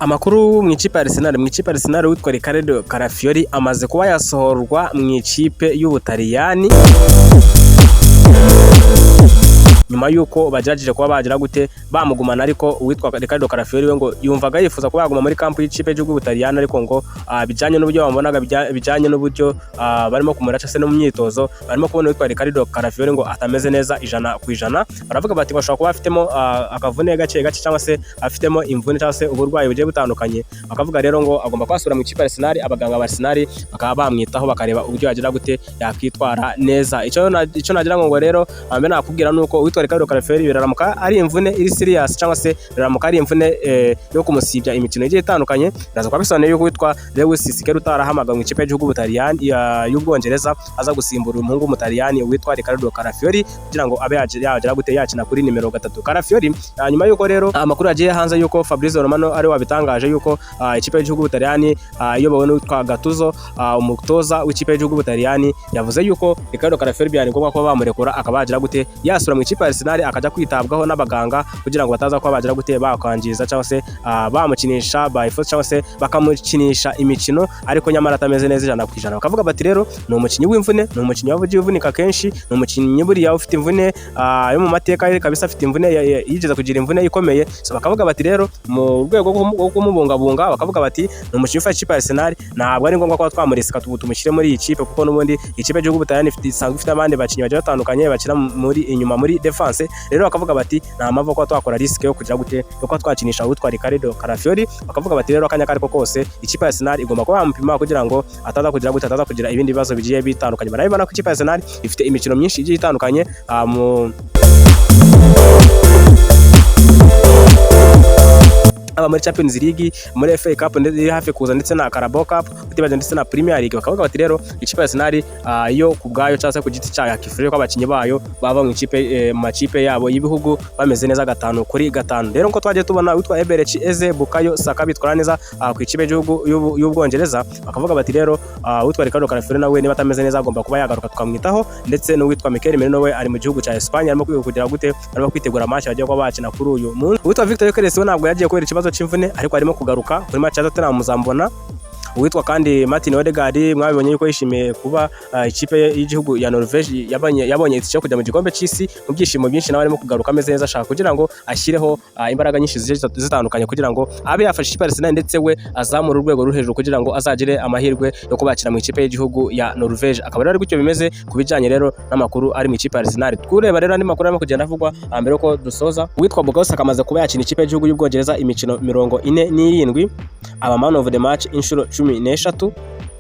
Amakuru mu ikipe ya Arsenal, mu ikipe ya Arsenal witwa Riccardo Calafiori amaze kuba yasohorwa mu ikipe y'Ubutaliyani nyuma y'uko bagerageje kuba bagira gute bamugumana, ariko uwitwa Riccardo Calafiori we ngo yumvaga yifuza kuba yaguma muri camp y'ikipe y'igihugu y'Ubutaliyani, ariko ngo bijyanye n'uburyo bamubonaga, bijyanye n'uburyo barimo kumurasha se no mu myitozo barimo kubona uwitwa Riccardo Calafiori ngo atameze neza 100%. Baravuga bati bashobora kuba afitemo akavune gake gake cyangwa se afitemo imvune cyangwa se uburwayi bugiye butandukanye. Bakavuga rero ngo agomba kwasura mu ikipe ya Arsenal, abaganga ba Arsenal bakaba bamwitaho, bakareba uburyo yagira gute yakwitwara neza. Icyo nagira ngo rero mbe nakubwira nuko uwitwa Riccardo Calafiori biraramuka ari imvune iri serious cyangwa se biramuka ari imvune yo kumusibya imikino igiye itandukanye, biraza kuba bisobanuye yuko uwitwa Lewis Skelly utarahamagawe mu ikipe y'igihugu Butaliyani y'Ubwongereza aza gusimbura umuhungu w'Umutaliyani witwa Riccardo Calafiori kugira ngo abe yagira gute yakina kuri nimero 3. Calafiori, nyuma yuko rero amakuru yagiye hanze yuko Fabrizio Romano ari wabitangaje yuko ikipe y'igihugu Butaliyani iyobowe n'uwitwa Gattuso, umutoza w'ikipe y'igihugu Butaliyani, yavuze yuko Riccardo Calafiori byari ngombwa kuba bamurekura akaba yagira gute yasura mu ikipe ya Arsenal, akajya kwitabwaho n'abaganga kugira ngo bataza kuba bagira gute bakwangiza cyangwa se bamukinisha by force cyangwa se bakamukinisha imikino ariko nyamara atameze neza 100%. Bakavuga bati rero ni umukinnyi w'imvune, ni umukinnyi wavugiye uvunika kenshi, ni umukinnyi buriya ufite imvune yo mu mateka ye kabisa, afite imvune yigeze kugira imvune ikomeye. So bakavuga bati rero mu rwego rwo kumubungabunga, bakavuga bati ni umukinnyi ufasha ikipe ya Arsenal, ntabwo ari ngombwa kuba twamurisika tumushyire muri iyi kipe, kuko n'ubundi ikipe y'igihugu Butaliyani isanzwe ifite abandi bakinnyi bagiye batandukanye bakina muri inyuma muri defense. Rero bakavuga bati nta mpamvu kuba twakora risk yo kugira gute yo kuba twakinisha uwitwa Riccardo Calafiori. Bakavuga bati rero akanya kariko kose ikipe ya Arsenal igomba kuba bamupima kugira ngo ataza kugira gute ataza kugira ibindi bibazo bigiye bitandukanye. Barabibona ko ikipe ya Arsenal ifite imikino myinshi igiye itandukanye mu aba muri Champions League, muri FA Cup ndetse iri hafi kuza, ndetse na Carabao Cup, utibagiwe ndetse na Premier League. Bakavuga bati rero ikipe ya Arsenal yo ku bwayo cyangwa se ku giti cyayo yakifuje ko abakinnyi bayo bava mu ikipe mu makipe yabo y'ibihugu bameze neza 5 kuri 5. Rero nko twagiye tubona witwa Eberechi Eze, Bukayo Saka bitwara neza ku ikipe y'igihugu y'Ubwongereza, bakavuga bati rero witwa Riccardo Calafiori nawe niba atameze neza agomba kuba yagaruka tukamwitaho. Ndetse n'uwitwa Mikel Merino we ari mu gihugu cya Espagne, arimo kwiga kugira gute, arimo kwitegura match bagiye kuba bakina kuri uyu munsi. Uwitwa Victor Gyökeres we ntabwo yagiye kubera ikibazo cy'imvune, ariko arimo kugaruka kuri match ya Tottenham muzambona. Uwitwa kandi Martin Odegaard mwabibonye yuko yishimiye kuba ikipe y'igihugu ya Norvège yabonye itike yo kujya mu gikombe cy'isi mu byishimo byinshi, nawe arimo kugaruka ameze neza, ashaka kugira ngo ashyireho imbaraga nyinshi zigiye zitandukanye kugira ngo abe yafasha ikipe ya Arsenal, ndetse we azamure urwego ruri hejuru kugira ngo azagire amahirwe yo kuba yakina mu ikipe y'igihugu ya Norvège. Akaba rero ari gutyo bimeze ku bijyanye rero n'amakuru ari mu ikipe ya Arsenal. Tureba rero andi makuru arimo kugenda avugwa mbere yuko dusoza. Uwitwa Bukayo Saka amaze kuba yakina ikipe y'igihugu y'Ubwongereza imikino 47, aba man of the match inshuro 13,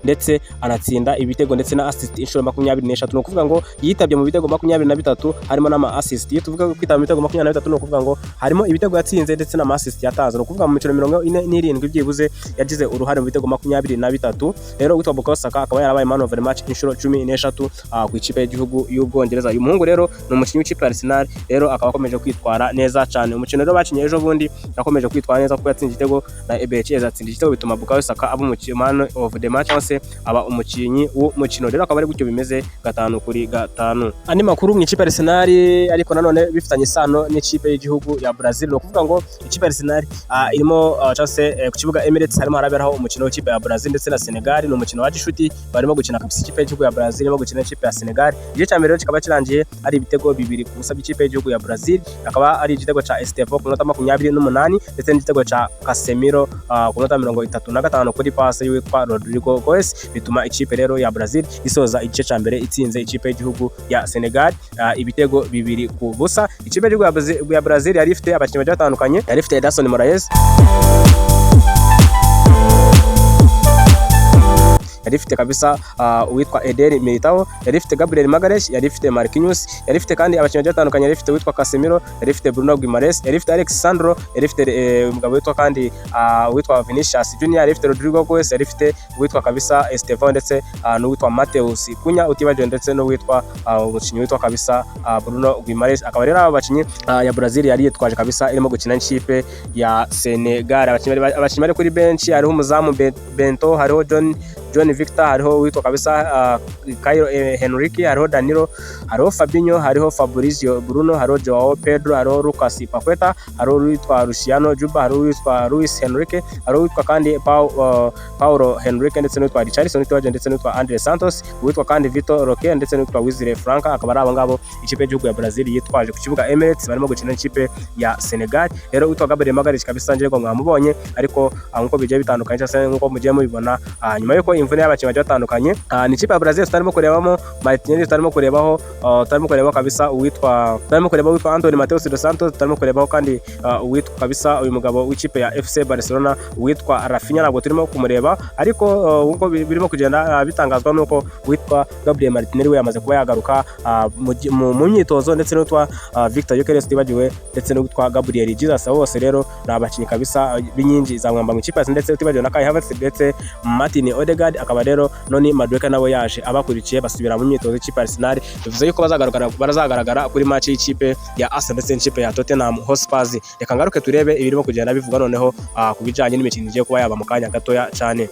ndetse anatsinda ibitego ndetse na assist inshuro 23. Ni ukuvuga ngo yitabye mu bitego 23 harimo n'ama assist. Iyo tuvuga kwitaba mu bitego 23, ni ukuvuga ngo harimo ibitego yatsinze ndetse n'ama assist yatanze. Ni ukuvuga mu mikino 47 byibuze yagize uruhare mu bitego 23. Rero witwa Bukayo Saka akaba yarabaye man of the match inshuro 13 ku ikipe y'igihugu y'Ubwongereza. Uyu muhungu rero ni umukinnyi w'ikipe ya Arsenal, rero akaba akomeje kwitwara neza cyane. Umukino rero bakinye ejo bundi yakomeje kwitwara neza kuko yatsinze igitego na Eberechi atsinda igitego, bituma Bukayo Saka aba umukinnyi man of the match cyangwa se aba umukinnyi w'umukino. Rero akaba ari gutyo bimeze 5 kuri 5. Andi makuru mu ikipe ya Arsenal ariko nanone bifitanye isano n'ikipe y'igihugu ya Brazil, ni ukuvuga ngo ikipe ya Arsenal irimo cyangwa se ku kibuga Emirates harimo haraberaho umukino w'ikipe ya Brazil ndetse na Senegal. Ni umukino wa gishuti barimo gukina kabisa, ikipe y'igihugu ya Brazil irimo gukina n'ikipe ya Senegal. Igice cya mbere rero kikaba kirangiye ari ibitego 2-0 by'ikipe y'igihugu ya Brazil, akaba ari igitego cya Estevao ku minota 28 ndetse n'igitego cya Casemiro ku minota 35 kuri passe y'uwitwa Rodrygo Goes, bituma ikipe rero ya Brazil isoza igice cya mbere itsinze ikipe y'igihugu ya Senegal ibitego 2-0. Ikipe y'igihugu ya Brazil yari ifite abakinnyi bagiye batandukanye, yari ifite Ederson Moraes, yari ifite kabisa uwitwa Eder Militao, yari ifite Gabriel Magalhaes, yari ifite Marquinhos, yari ifite kandi abakinnyi bagiye batandukanye, yari ifite uwitwa Casemiro, yari ifite Bruno Guimaraes, yari ifite Alex Sandro, yari ifite umugabo witwa kandi uwitwa Vinicius Junior, yari ifite Rodrygo Goes, yari ifite uwitwa kabisa Estevao ndetse n'uwitwa Matheus Cunha, utibagiwe ndetse n'uwitwa umukinnyi witwa kabisa Bruno Guimaraes. Akaba rero aba bakinnyi ya Brazil yari yitwaje kabisa irimo gukina n'ikipe ya Senegal. Abakinnyi bari kuri bench hariho umuzamu Bento, hariho John John Victor, hariho uwitwa kabisa Caio Henrique, hariho Danilo, hariho Fabinho, hariho Fabrizio Bruno, hariho Joao Pedro, hariho Lucas Paqueta, hariho uwitwa Luciano Juba, hariho uwitwa Luis Henrique, hariho uwitwa kandi Paulo Henrique ndetse n'uwitwa Richarlison utibagiwe ndetse n'uwitwa Andre Santos, uwitwa kandi Vitor Roque ndetse n'uwitwa Wesley Franca. Akaba ari abo ngabo ikipe y'igihugu ya Brazil yitwaje ku kibuga Emirates barimo gukina n'ikipe ya Senegal. Rero uwitwa Gabriel Magalhaes kabisa ngira ngo mwamubonye, ariko nkuko bigiye bitandukanye cyangwa se nkuko mugiye mubibona, nyuma yuko imvune y'abakinnyi bagiye batandukanye, ni ikipe ya Brazil tutarimo kurebamo Martinelli, tutarimo kurebaho tutarimo kurebaho kabisa uwitwa, tutarimo kureba uwitwa Anthony Mateus dos Santos, tutarimo kurebaho kandi uwitwa kabisa uyu mugabo w'ikipe ya FC Barcelona uwitwa Raphinha, ntabwo turimo kumureba. Ariko nkuko birimo kugenda bitangazwa nuko uwitwa Gabriel Martinelli we yamaze kuba yagaruka mu myitozo, ndetse n'uwitwa Victor Gyökeres utibagiwe ndetse n'uwitwa Gabriel Jesus. Abo bose rero ni abakinnyi kabisa b'inkingi za mwamba mu ikipe, ndetse utibagiwe na Kai Havertz ndetse Martin Odegaard. Akaba rero Noni Madueke nawe yaje abakurikiye, basubira mu myitozo y'ikipe ya Arsenal. Bivuze yuko bazagaragara kuri match y'ikipe ya Arsenal ndetse n'ikipe ya Tottenham Hotspur. Reka ngaruke turebe ibirimo kugenda bivuga noneho ku bijyanye n'imikino igiye kuba yaba mu kanya gatoya cyane.